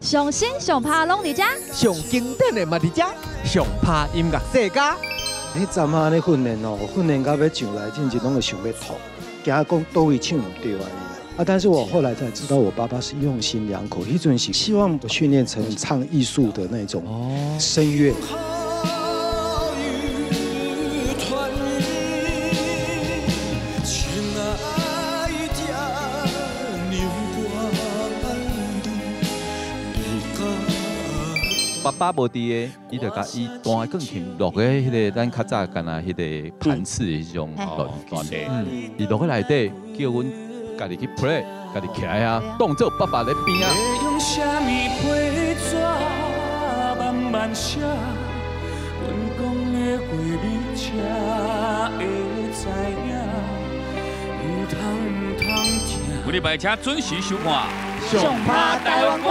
上新上拍攏佇遮，上經典的嘛佇遮，上拍音樂世家。彼陣仔咧訓練哦，訓練到欲上來，真正攏會想欲吐，驚講佗位唱毋著按呢。啊！但是我後來才知道，我爸爸是用心良苦，彼陣是希望我訓練成唱藝術的那種聲樂。爸爸無佇的，伊就共伊彈鋼琴落咧彼个咱較早敢若彼个盤式的彼種彈彈，伊落去內底叫阮家己去 play，家己徛遐，當做爸爸咧邊仔。用啥物批紙慢慢寫，阮講的話你才會知影，毋通毋通聽。每禮拜請準時收看《上拍台灣歌》。